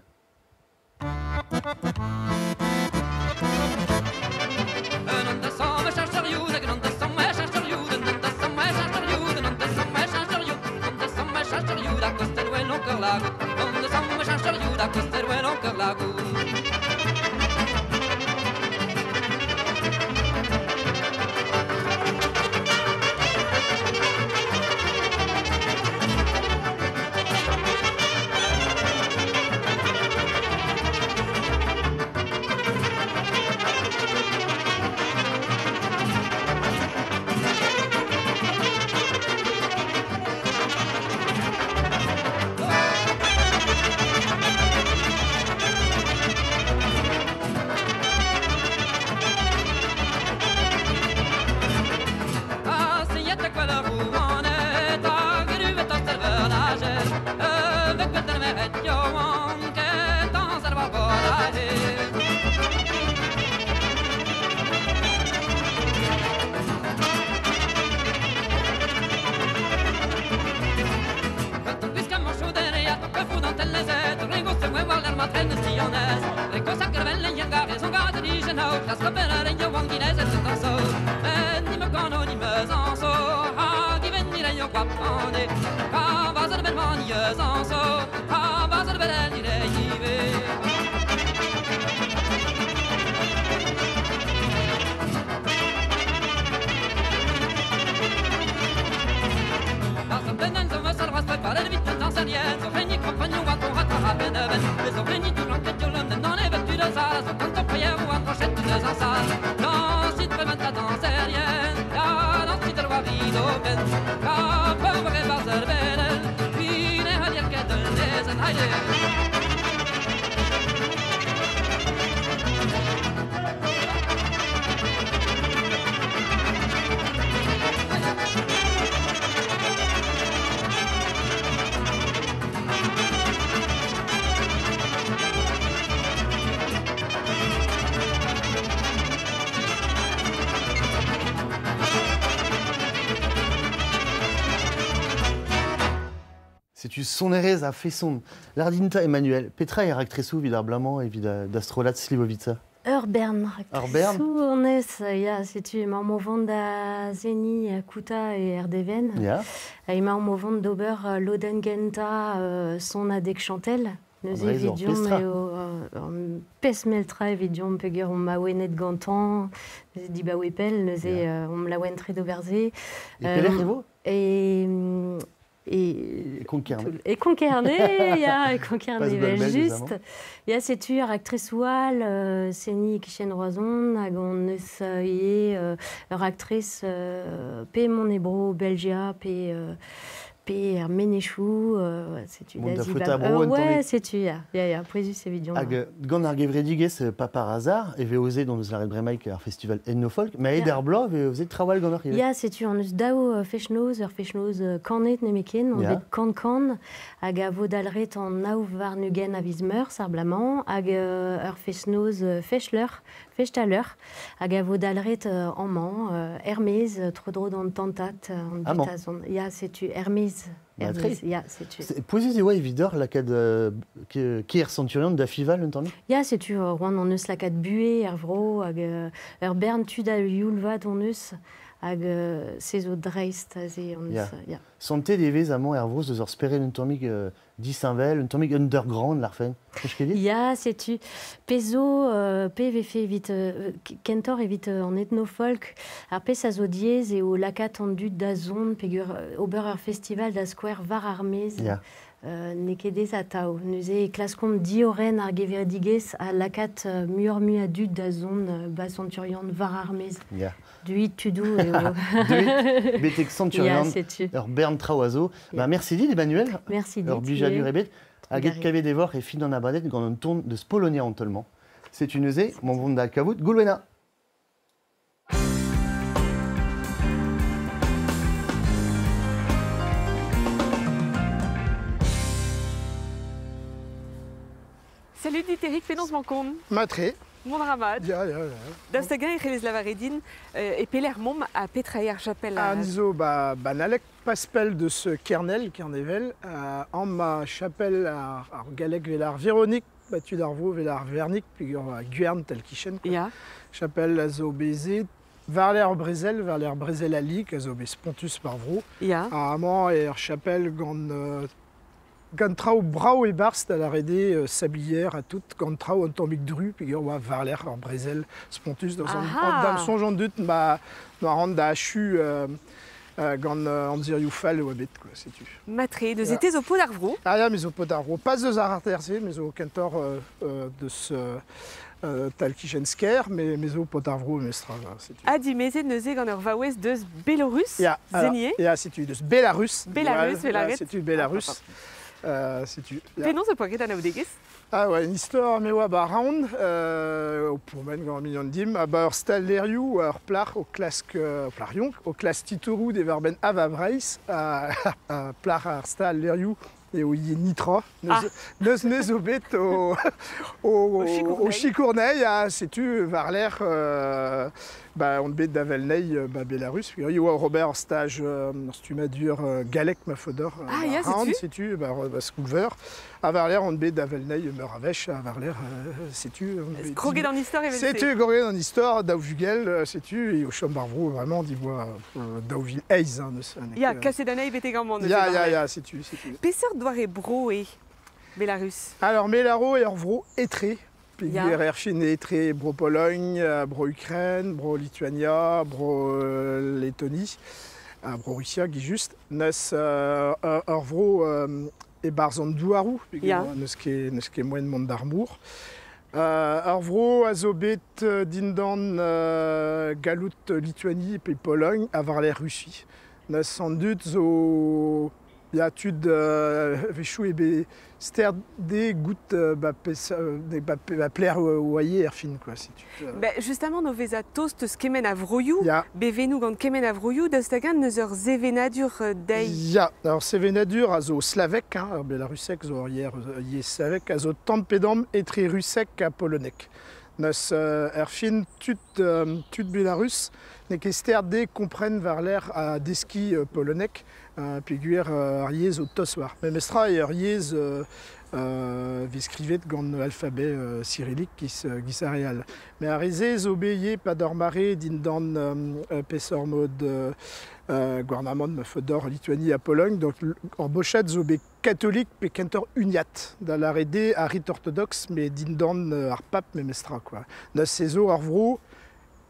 [SPEAKER 2] Setu sonerezh a feson. Lardinta Emmanuel, petra eo raktresoù evit ar blamañ evit da strollad Slivovica?
[SPEAKER 10] Ur bern raktresoù on eus, ya, setu emaomp o vont da seniñ Kouta e Erdeven. Emaomp o vont d'ober lodenn gentañ sonadeg Chantel. Neuze evidomp eo ur pezh meltra evit diomp peogwir omp maouenet gantañ, neuze dibaoe pell, neuze omp laouen tre d'ober se.
[SPEAKER 2] E pelec'h e vo?
[SPEAKER 10] E
[SPEAKER 2] E Konk-Kerne.
[SPEAKER 10] E Konk-Kerne, ya, e Konk-Kerne,
[SPEAKER 2] Pas
[SPEAKER 10] evel
[SPEAKER 2] Belbel,
[SPEAKER 10] just. Ya, setu ar aktrisoù all, Seni e-kichen Roazhon, hag on eus ivez ur aktriz pe mont e bro Belgia, pe er Menezioù, setu
[SPEAKER 2] Mont
[SPEAKER 10] da
[SPEAKER 2] da
[SPEAKER 10] zibab.
[SPEAKER 2] foetañ bro un
[SPEAKER 10] Ouais,
[SPEAKER 2] tammig.
[SPEAKER 10] setu, ya, ya, ya, pouezus evit deomp.
[SPEAKER 2] Hag gant ar gevredigezh pas par hasard, e vez aozet on eus lâret bremaik ar festival Etnofolk, met
[SPEAKER 10] Ya.
[SPEAKER 2] ar bloaz e vez aozet traoù all ganeoc'h ivez.
[SPEAKER 10] Ya, setu an eus daou fest-noz, ur fest-noz kanet nemetken, on bet kan-kan, hag a vo dalret an nav warn-ugent a viz Meurzh ar bloaz-mañ, hag ur fest-noz fest-leur, fest-a-leur, hag a vo dalret amañ, er-maez, tro-dro d'an tantad, an
[SPEAKER 2] Amañ.
[SPEAKER 10] dud a Ya, setu er-maez,
[SPEAKER 2] Ba,
[SPEAKER 10] er-maez,
[SPEAKER 2] tre.
[SPEAKER 10] ya, setu.
[SPEAKER 2] Pouezus e oa evidoc'h lakaat kêr Centurion da fival un tammig?
[SPEAKER 10] Ya, setu roan an eus lakaat buhez er vro, hag ur bern tud a youl vat on eus, hag se zo dreist aze on eus, ya.
[SPEAKER 2] Santet e vez amañ er vro eus ur spered un tammig disheñvel, un tammig underground larfen. Peus ket dit?
[SPEAKER 10] Ya, setu pezh zo pe vefe evit kentoc'h evit an etnofolk, ar pezh a zo diaes eo lakaat an dud da zont peogwir ober ur festival da skouer war ar maez. N'eo ket aes atav. Neuze e klaskomp diorren ar gevredigezh ha lakaat muioc'h-mui a dud da zont ba Centurion war ar maez. Duit tudoù eo.
[SPEAKER 2] Duit betek Centurion,
[SPEAKER 10] Ya, setu.
[SPEAKER 2] ur bern traoù a zo. Ba, merci dit, Emmanuel.
[SPEAKER 10] Merci dit,
[SPEAKER 2] Ur blijadur
[SPEAKER 10] ivez.
[SPEAKER 2] ebet. Hag et
[SPEAKER 10] Trugarez.
[SPEAKER 2] kavet evoc'h e fin an abadenn gant un ton deus Polonia an tolmañ. Setu neuze, mont vont da kavout Goulwena.
[SPEAKER 1] Salut dit Eric, penaos mankon.
[SPEAKER 11] Matre.
[SPEAKER 1] Mont ramad.
[SPEAKER 11] Ya, ya, ya.
[SPEAKER 1] Daoust hag-eñ e c'hellez lavaret din e pelec'h momp ha petra eo ar chapel
[SPEAKER 11] An zo ba, banalek paspel deus Kernel, Kernevel, an ma chapel ar galleg vel ar Véronique, ba tud ar vro vel ar Vernik, peogwir a Gwern tel kichen. Quoi.
[SPEAKER 1] Ya.
[SPEAKER 11] Chapel a zo bezet war l'air Brezel, war l'air Brezel a lik, a zo bet spontus par vro.
[SPEAKER 1] Ya.
[SPEAKER 11] Ha amañ eo ar chapel gant traoù brav e barzh da lâret eo sablier ha tout, gant traoù un tammig dru, peogwir oa war l'air ar Brezel spontus dans an,
[SPEAKER 1] Aha.
[SPEAKER 11] dam soñj an dud ma ran da achu gant amzerioù fall oa bet, quoi, setu.
[SPEAKER 1] Matre, deus
[SPEAKER 11] Ya.
[SPEAKER 1] ete zo pod ar vro?
[SPEAKER 11] Ah ya, me zo pod ar vro. Pas deus ar RTRC, me zo kentoc'h deus tal kichen sker, me zo pod ar vro mestra, setu.
[SPEAKER 1] Ha dimezet neuze gant ur vaouez deus Belarus,
[SPEAKER 11] Ya, alors,
[SPEAKER 1] Zenier.
[SPEAKER 11] ya, setu, deus Belarus.
[SPEAKER 1] Belarus,
[SPEAKER 11] Ouais,
[SPEAKER 1] Belaret.
[SPEAKER 11] ya, setu Belarus.
[SPEAKER 1] Ah, ah,
[SPEAKER 11] Setu, ya.
[SPEAKER 1] Penaos zo poa ket anaoudegezh?
[SPEAKER 11] Ah ouais, une histoire, me oa ba raon, o pourmen gant mignon dim, a ba ur stal lerioù, ur plac'h o klask, plac'h yonk, o klask titouroù de war ben Avavreiz, a plac'h ar stal lerioù eo ivez nitra.
[SPEAKER 1] Ah.
[SPEAKER 11] Neus neus o bet
[SPEAKER 1] O chikournei.
[SPEAKER 11] o chikournei, ha setu war l'air ba on bet da velnei ba Belarus. Il y a Robert stage stumadur galek ma fodor.
[SPEAKER 1] Ah, ya,
[SPEAKER 11] Round,
[SPEAKER 1] setu.
[SPEAKER 11] setu, ba, ba skoulver. A war l'air on bet da velnei meur a vech, a war l'air setu. On bet
[SPEAKER 1] Kroget an istor evel se.
[SPEAKER 11] Setu kroget an istor, daou vugel, setu, e o chom bar vro, vraiment, divoa daou vil eizh, hein, neus,
[SPEAKER 1] Ya, kaset anezhi betek amañ neuze
[SPEAKER 11] Ya,
[SPEAKER 1] war
[SPEAKER 11] ya,
[SPEAKER 1] l'air.
[SPEAKER 11] ya, setu, setu.
[SPEAKER 1] Peseurt doare bro eo Belarus?
[SPEAKER 11] Alors, Melaro eo ur vro etre.
[SPEAKER 1] Ya.
[SPEAKER 11] Peogwir er fin etre bro Pologne, bro Ukraine, bro Lituania, bro Lettonie, bro Russia, gi just. Neus ur vro e barzh an douaroù, peogwir
[SPEAKER 1] Ya.
[SPEAKER 11] n'eus ket moaien mont d'ar mor. Ur vro a zo bet dindan galout Lituanie pe Pologne a war l'air Russie. Neus an dud zo ya tud vechoù e bet ster de gout ba pes, de, ba, ba pler oaie er fin, quoi, setu.
[SPEAKER 1] Ba, justement, no veza tost eus kement a vroioù,
[SPEAKER 11] Ya.
[SPEAKER 1] bevennoù gant kement a vroioù, daoust hag-eñ neus ur sevenadur dezhi?
[SPEAKER 11] Ya, alors sevenadur a zo slavek, hein, ar belarusek zo ur yer slavek, a zo tamm pe damm etre rusek ha polonek. Neus er fin tud Belarus ne ket ster de kompren war l'air a deski polonek, peogwir ar yezh o tost war. Memestra eo ur yezh Vez skrivet gant alfabet cyrillique giz ar re all. Met ar re-se zo bet ivez pad ur mare dindan peseurt mod gouarnamant ma faot deoc'h Lituanie ha Pologne. Donc ur bochad zo bet katolik pe kentoc'h uniat da lâret eo ar rit ortodoks met dindan ar pab memestra quoi. Neuze zo ar vro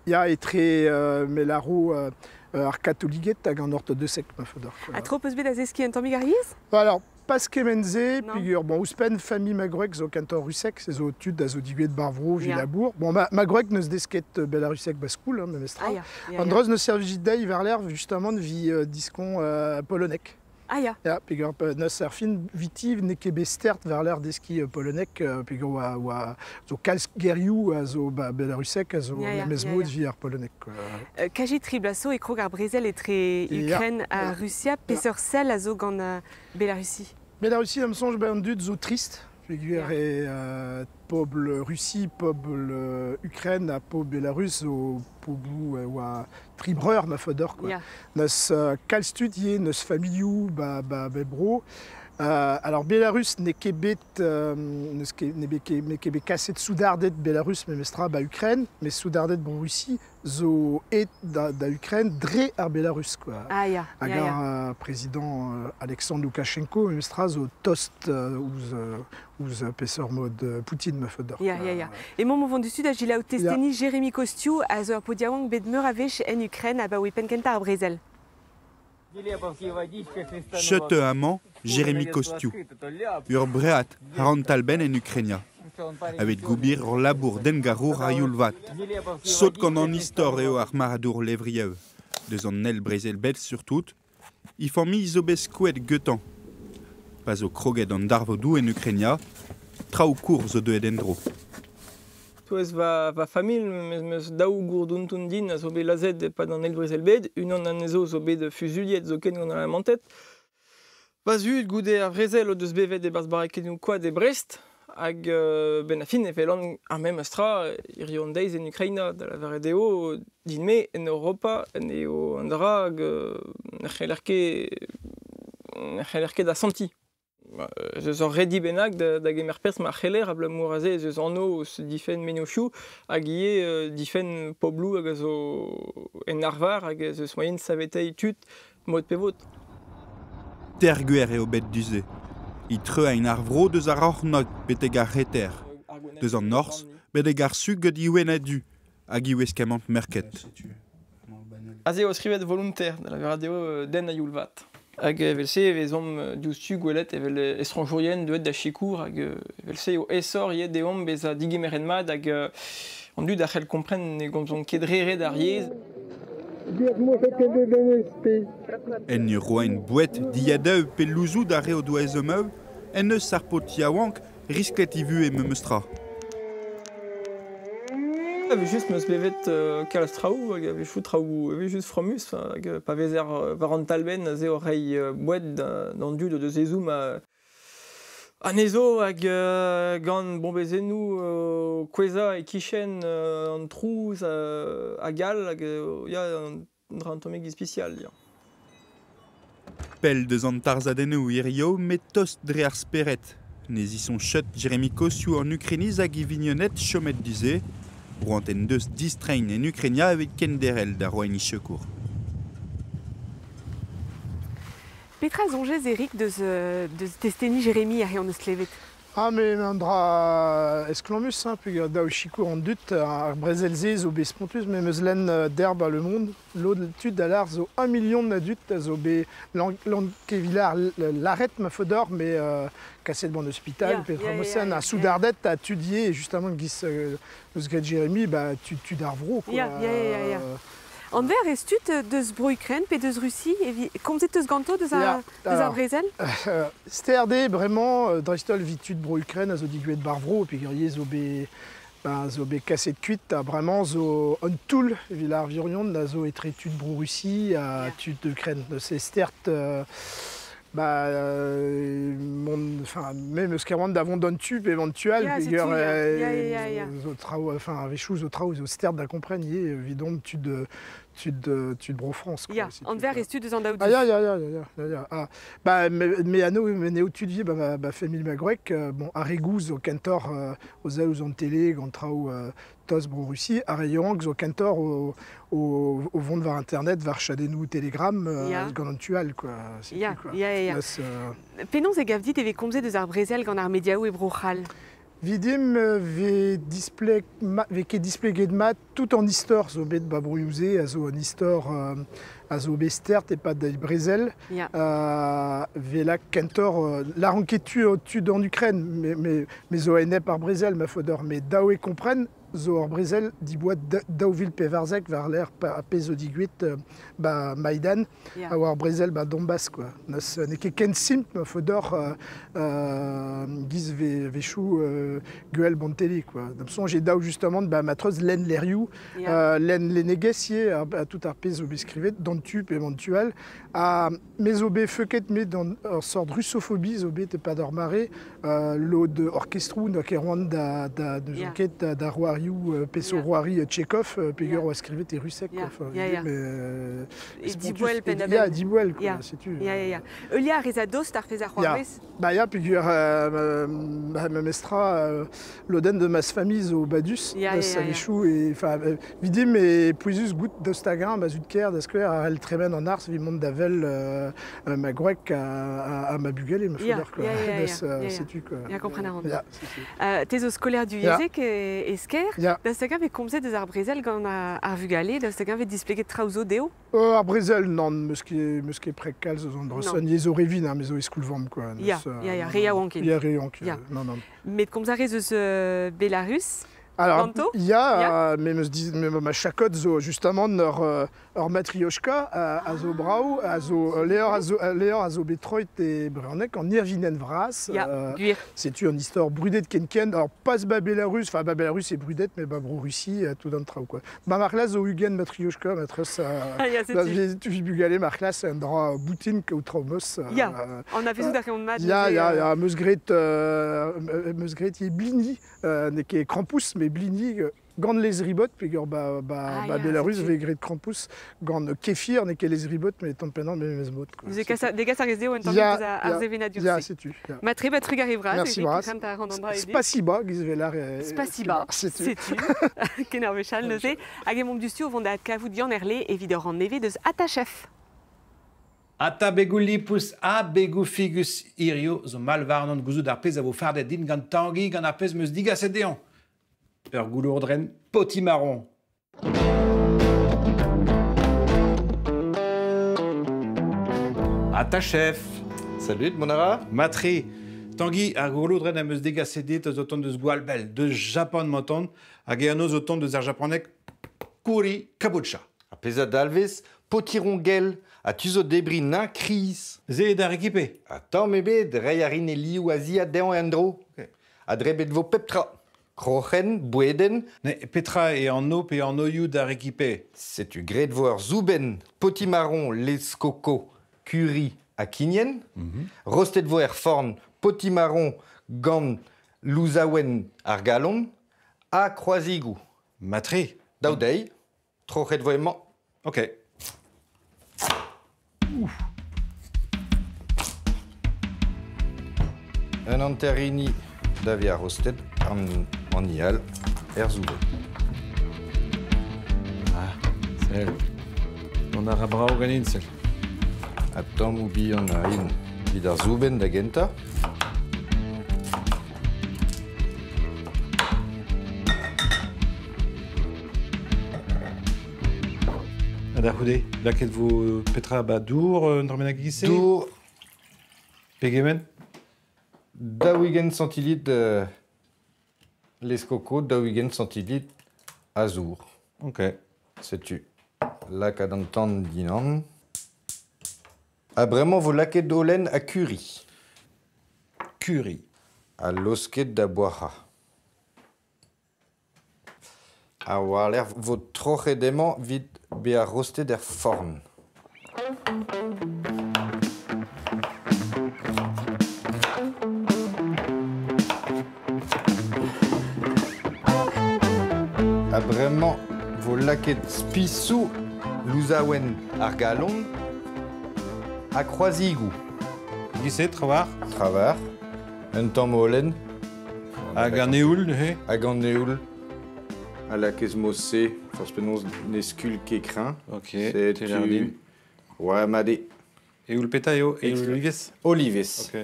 [SPEAKER 11] ya etre me lâro ar katoliged hag an ortodoseg ma faot deoc'h.
[SPEAKER 1] Ha tro peus bet da zeskiñ un tammig ar yezh?
[SPEAKER 11] Alors, pas kement-se, peogwir, bon, ouzhpenn familh ma gwreg zo kentoc'h rusek, se zo tud a zo digouezhet bar vro, Vilabour. Bon, ma gwreg n'eus desket belarusek ba skoul, hein, memestra.
[SPEAKER 1] Ah, ya. Ya,
[SPEAKER 11] An
[SPEAKER 1] ya.
[SPEAKER 11] dreuz n'eus servijit dezhi war-lerc'h, justement, vi diskon polonek.
[SPEAKER 1] Ah ya.
[SPEAKER 11] Ya, peogwir n'eus ar fin viti n'eo ket bet stert war-lerc'h deskiñ polonek, peogwir oa zo kalz gerioù a zo ba belarusek a zo
[SPEAKER 1] Ya, ya,
[SPEAKER 11] memes
[SPEAKER 1] ya,
[SPEAKER 11] mod
[SPEAKER 1] ya.
[SPEAKER 11] vi ar polonek. Quoi.
[SPEAKER 1] Kaji tri bloaz zo e krog ar brezel etre Ukraine ha Rusia. Peseurt sell a zo gant Belarussi?
[SPEAKER 11] Belarussi, am soñj, ben an dud zo trist. Peogwir eo pobl Russie, pobl Ukraine ha pobl Belarus zo pobloù oa tri breur ma faot deoc'h, quoi. N'eus kalz tud ivez, n'eus familhoù ba bep bro. Alors Belarus n'eo ket bet n'eus ket n'eo bet ket n'eo ket bet kaset soudarded Belarus memestra ba Ukraine, met soudarded bro Russie zo aet da Ukraine dre ar Belarus quoi.
[SPEAKER 1] Ah ya,
[SPEAKER 11] Hag
[SPEAKER 1] ya, ya.
[SPEAKER 11] ar prezidant Alexandre Loukachenko memestra zo tost ouzh peseurt mod Poutine ma faot deoc'h.
[SPEAKER 1] Ya, ya, ya. Emaomp o vont du sud a Gilaou Testeni, Jérémy Costiou a zo ur paotr yaouank bet meur a wech en Ukraine abaoe penn-kentañ ar brezel.
[SPEAKER 12] Cheute amañ Jérémy Costiou, ur breat ar an talbenn en Ukrainia. Avet goubir ur labour dengarour a youl vat. Sot gant an istor eo ar marc'hadour levriev. Deus an nel brezel bet surtout, i familh zo bet skoet geutañ. Pa zo kroget an darvodoù en Ukrainia, traoù kour zo deuet en-dro.
[SPEAKER 13] Touez va familh, meus daou gourdountun din a zo bet lazhet e-pad an eil brezel bet, unan anezho zo bet fuzuilhet zoken gant an Alamanted. Va zud goude ar brezel o deus bevet e-barzh barakennoù koad e Brest, hag ben a fin e welan ar memes tra hiziv an deiz en Ukraina, da lavaret eo din-me en Europa en eo an dra hag ne c'heller ket asantiñ. Ez eus ur redi bennak da gemer perzh ma c'heller abalamour aze ez eus anv eus difenn mennozhioù hag ivez difenn pobloù hag a zo en arvar hag ez eus moaien saveteiñ tud mod pe vod.
[SPEAKER 12] Tergwer eo bet du-se. I treuain ar vro deus ar roc'hnog betek ar reter. Deus an norzh betek ar su gant iwen a-du hag iwez kemant merket.
[SPEAKER 13] Aze eo skrivet volontaire, da lavaret eo den a youl vat. Hag evel-se e vezomp diouzhtu gwelet evel estrañjourien deuet da sikour hag evel-se eo aesoc'h ivez deomp bezañ digemeret mat hag an dud a c'hell kompren ne gomzont ket re ret ar yezh.
[SPEAKER 12] En ur roaen boued diadaou pe louzoù d'ar re o doa ezhommoù, en eus ar paotr yaouank risklet e vuhez memes tra.
[SPEAKER 13] Evel just meus bevet kalz traoù hag a-wechoù traoù evel just fromus hag pa vezer war an talbenn aze o reiñ boued d'an dud o deus ezhomm anezho hag gant bombezennoù kouezhañ e-kichen an trouz hag all hag ya an dra un tammig ispisial ya.
[SPEAKER 12] Pell deus an tarzhadennoù hiziv met tost dre ar spered. Ne zison cheut Jérémy Costiou an Ukrainiz hag e vignoned chomet du-se. Roant en deus distrein en Ukrainia evit kenderel da roaen sekour.
[SPEAKER 1] Petra soñjez, Eric, deus testeni Jérémy ar eus klevet?
[SPEAKER 11] Ah, mais un dra esklamus, hein, peogwir daou sikour an dud, ar brezel-se zo bet spontus, met meus lenn derb le monde, lod tud a lar zo 1 million a dud a zo bet lankevilar l'arrêt ma faot deoc'h, mais kaset bon hospital, pe Ramosen, a soudardet a tudier, justement, giz eus graet Jérémy, ba, tud ar vro, quoi.
[SPEAKER 1] Ya, ya, ya, ya. An ver ez tud deus bro Ukraine pe deus Russie, komzet eus ganto deus ar brezel?
[SPEAKER 11] Sterde, bremañ, dreist-holl vit tud bro Ukraine a zo digouezhet bar vro, peogwir ivez zo bet, ba, zo bet kaset kuit, ha bremañ zo un toull evit ar virion a zo etre tud bro Russie ha tud Ukraine. Se stert Ba mon enfin me eus ket da vont d'an tu pe vont tu al peogwir zo traoù enfin a-wechoù zo traoù zo stert da kompren ivez evidon tud tud tud Bro-Frañs quoi.
[SPEAKER 1] Ya, anver ez tud eus an daou du.
[SPEAKER 11] Ah ya ya ya ya ya ya. Ah ba me anv me n'eo tud ivez ba ba familh ma gwreg bon ar re gozh zo kentoc'h o sell ouzh an tele gant traoù tost Bro-Rusi, ar re yaouank zo kentoc'h o, o, o vont war internet, war chadennoù Telegram, gant an tu all, quoi.
[SPEAKER 1] Ya, quoi. Ya, ya, ya. Neus, Penaos e gav dit e vez komzet eus ar brezel gant ar mediaoù e Bro-C'hall?
[SPEAKER 11] Vidim vez displeg vez ket displeget mat tout an istor zo bet ba broioù-se a zo un istor a zo bet stert e-pad eil brezel.
[SPEAKER 1] Ya.
[SPEAKER 11] Vez lak kentoc'h lâran ket tu tud an Ukraine me, me zo a-enep ar brezel ma faot deoc'h met dav eo kompren zo ur brezel diboad 2014 war-lerc'h ar pezh zo digouezet ba Maïdan a oa ar brezel ba Donbass quoi. N'eus n'eo ket ken simpl ma faot deoc'h giz wechoù gwell bon tele quoi. D'am soñj eo dav justement ba ma treuz lenn levrioù, lenn lennegezh ivez, ha tout ar pezh zo bet skrivet d'an tu pe d'an tu all. Ha me zo bet feuket me d'an ur sort russophobie zo bet e-pad ur mare lod orkestroù n'oa ket c'hoant da, da, n'eus ket da, da c'hoarioù peseurt c'hoari Tchekhov peogwir oa skrivet e ruseg quoi. Enfin, mais,
[SPEAKER 1] E diboell penn-da-benn.
[SPEAKER 11] Ya, diboell quoi, setu.
[SPEAKER 1] Ya, ya, ya. Heuliañ a rez a-dost ar pezh a c'hoarvez?
[SPEAKER 11] Ba ya, peogwir ma memestra lodenn de ma familh zo badus, a-wechoù e, enfin, vidim e pouezus goût daoust hag-eñ ma zud-kaer da skouer a c'hell tremen an arz evit mont da wel ma gwreg ha ma bugel eo ma faot quoi. Setu quoi.
[SPEAKER 1] Ya, kompren a ran. Te zo skolaer divyezhek e Skaer. Daoust hag-eñ vez komzet eus ar brezel gant ar vugale? Daoust hag-eñ vez displeget traoù zo dezho?
[SPEAKER 11] Ar brezel, nann, meus ket, meus ket preg kalz eus an dra-se. Ni zo re vin, hein, me zo e skol-vamm, quoi.
[SPEAKER 1] Ya, ya, ya, re yaouank int.
[SPEAKER 11] Ya, re yaouank, non, non.
[SPEAKER 1] Met komz a rez eus Belarus?
[SPEAKER 11] Alors,
[SPEAKER 1] Ganto?
[SPEAKER 11] Ya, me meus dit, me ma chakod zo justement ur, ur matriochka a zo brav, a zo levr a zo levr a zo bet troet e brezhoneg an irvinenn vras.
[SPEAKER 1] Ya, gwir.
[SPEAKER 11] Setu un istor brudet ken-ken. Alors, pas ba Belarus, enfin ba Belarus c'est brudet, mais ba Bro-Russie, tout an traoù quoi. Ba ma c'hlas zo 20 matriochka, matres
[SPEAKER 1] Ya, setu.
[SPEAKER 11] tu vi bugale ma c'hlas un dra boutin kaout traoù meus.
[SPEAKER 1] Ya, anavezout a reont mat.
[SPEAKER 11] Ya, ya, ya, meus graet, meus graet ivez blini, n'eo ket krampouezh, met blini gant lezribot, peogwir ba, ba,
[SPEAKER 1] Ah,
[SPEAKER 11] ba
[SPEAKER 1] ya,
[SPEAKER 11] Belarus
[SPEAKER 1] setu.
[SPEAKER 11] vez graet krampouezh gant kefir, n'eo ket lezribot, mais tamm pennañ memes mod. Quoi.
[SPEAKER 1] Neuze kas a- degas a rez dezho un tamm
[SPEAKER 11] Ya,
[SPEAKER 1] eus ar
[SPEAKER 11] ya,
[SPEAKER 1] sevenadur-se.
[SPEAKER 11] ya, setu. Ya.
[SPEAKER 1] Matre ba trugarez vras,
[SPEAKER 11] Merci
[SPEAKER 1] Eric,
[SPEAKER 11] bras.
[SPEAKER 1] rent a ran an dra ebet.
[SPEAKER 11] Spasiba, giz velar.
[SPEAKER 1] Spasiba,
[SPEAKER 11] Setu.
[SPEAKER 1] setu. Ken ar wech all neuze. Hag emaomp diouzhtu o vont da adkavout Yann Herle evit ur rann nevez deus Attachef.
[SPEAKER 14] Ata begoù lipous ha begoù figus hirio zo mall warnon gouzout ar pezh a vo fardet din gant Tangi gant ar pezh 'm eus digaset dezhañ. Ur goulourdrenn potimarron. Ata chef.
[SPEAKER 15] Salut, mon ara.
[SPEAKER 14] Matre. Tangi, ar goulourdrenn am eus degaset dit eus o tont deus Gwallbell, deus Japan m'entend, hag e anv zo tont deus ar japaneg kuri kabocha.
[SPEAKER 15] Ar pezh a dalvez potiron gell ha tu zo debriñ na kriz.
[SPEAKER 14] Se eo da rekipe.
[SPEAKER 15] Ha tamm ebet, reiñ a rin e liv aziat dezhañ en-dro. Ha drebet vo pep tra. Kroc'hen, bouedenn.
[SPEAKER 14] Ne, petra eo an pe an oioù da rekipe?
[SPEAKER 15] Setu graet vo ur soubenn, potimarron, lez-koko, curry ha kignen. Rostet vo er forn potimarron gant louzaouenn ar galon ha kroazigoù.
[SPEAKER 14] Matre.
[SPEAKER 15] Daou deiz, troc'het vo emañ.
[SPEAKER 14] Ok.
[SPEAKER 15] Un hanter hini da vezañ rostet an hini all er soubenn.
[SPEAKER 14] Ah, sell. Mont a ra brav ganin, sell.
[SPEAKER 15] Ha tammoù bihan a rin evit ar soubenn da gentañ.
[SPEAKER 14] Ha da c'houde, lakaet vo petra ba dour un dra bennak e-giz-se?
[SPEAKER 15] Dour.
[SPEAKER 14] Pegement?
[SPEAKER 15] 40 centilitres lez-koko, 40 centilitres a zour.
[SPEAKER 14] Ok.
[SPEAKER 15] Setu lakaat an tan dinan. Ha bremañ vo lakaet holen ha curry.
[SPEAKER 14] Curry.
[SPEAKER 15] Ha laosket da boazhañ. Ha war-lerc'h vo troc'het emañ evit bezañ rostet er forn. A bremañ vo laket spisou louzaouen ar galon a kroazigou.
[SPEAKER 14] Gise, travar.
[SPEAKER 15] Travar. Un tamm holen.
[SPEAKER 14] Hag an eoul, neuze.
[SPEAKER 15] Hag an eoul. A lakez mo-se, forzh penaos ne skul ket kreñv.
[SPEAKER 14] Ok,
[SPEAKER 15] Setu... Ouais, made.
[SPEAKER 14] Eoul petra eo? Eoul olivez?
[SPEAKER 15] Olivez.
[SPEAKER 14] Ok.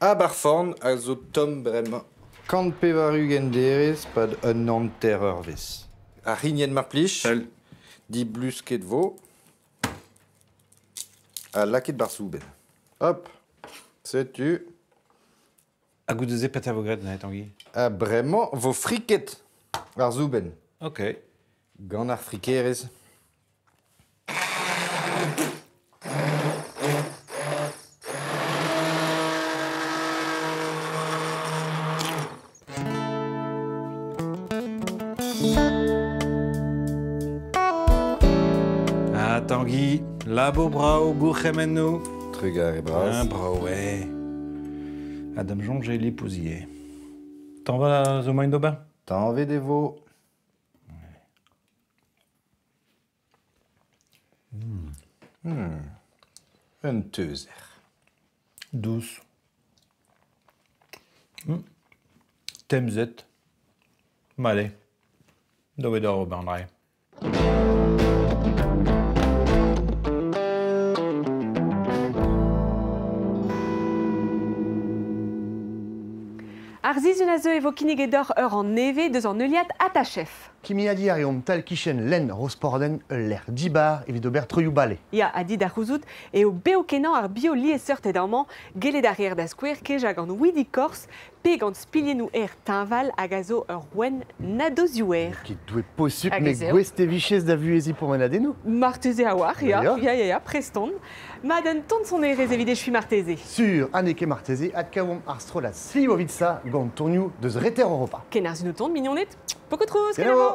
[SPEAKER 15] Ha bar forn a zo tomm bremañ. 180 derez pad un hanter eurvezh. Ar c'hignenn mar plij.
[SPEAKER 14] Sell.
[SPEAKER 15] Diblusket vo. Ha laket bar soubenn. Hop. Setu.
[SPEAKER 14] Ha goude-se petra vo graet neuze, Tangi?
[SPEAKER 15] Ha bremañ vo friket ar soubenn.
[SPEAKER 14] Ok.
[SPEAKER 15] Gant ar frikerez.
[SPEAKER 14] Ah, Tangi, labour brav, gourc'hemennoù.
[SPEAKER 15] Trugarez bras.
[SPEAKER 14] Ah, brav eo. Adam soñj eo lipouzier. Tañva zo maint d'ober?
[SPEAKER 15] Tañvet e vo. Un teuzer.
[SPEAKER 14] Dous. Temzet. Malé. Dav eo d'ar ober an dra.
[SPEAKER 1] Ar sizhun a zeu e vo kinniget deoc'h ur an nevez deus an heuliad Attachef.
[SPEAKER 2] Kimiadi a reomp tal kichen lenn Rosporden ul lec'h dibar evit ober troioù bale.
[SPEAKER 1] Ya, a dit ar c'houzout eo bev kenañ ar bio liesseurted amañ, gellet a reer da skouer kejañ gant Widi Korz pe gant spilhennoù aer teñval hag a zo ur ouenn nadozioù-aer.
[SPEAKER 2] Ket doue posupl,
[SPEAKER 1] Hag
[SPEAKER 2] met
[SPEAKER 1] ez eo.
[SPEAKER 2] gouest e vichez da vuheziñ pourmenadennoù.
[SPEAKER 1] Marteze a-walc'h, ya,
[SPEAKER 2] Ya.
[SPEAKER 1] ya, ya, ya, preston. Mat un ton sonerezh evit echuiñ marteze.
[SPEAKER 2] Sur, ha n'eo ket marteze, adkavomp ar strollad Slivovitsa gant tonioù deus Reter Europa.
[SPEAKER 1] Ken ar ton, mignoned, poko trouz,
[SPEAKER 2] Kenavo.
[SPEAKER 1] kenavo.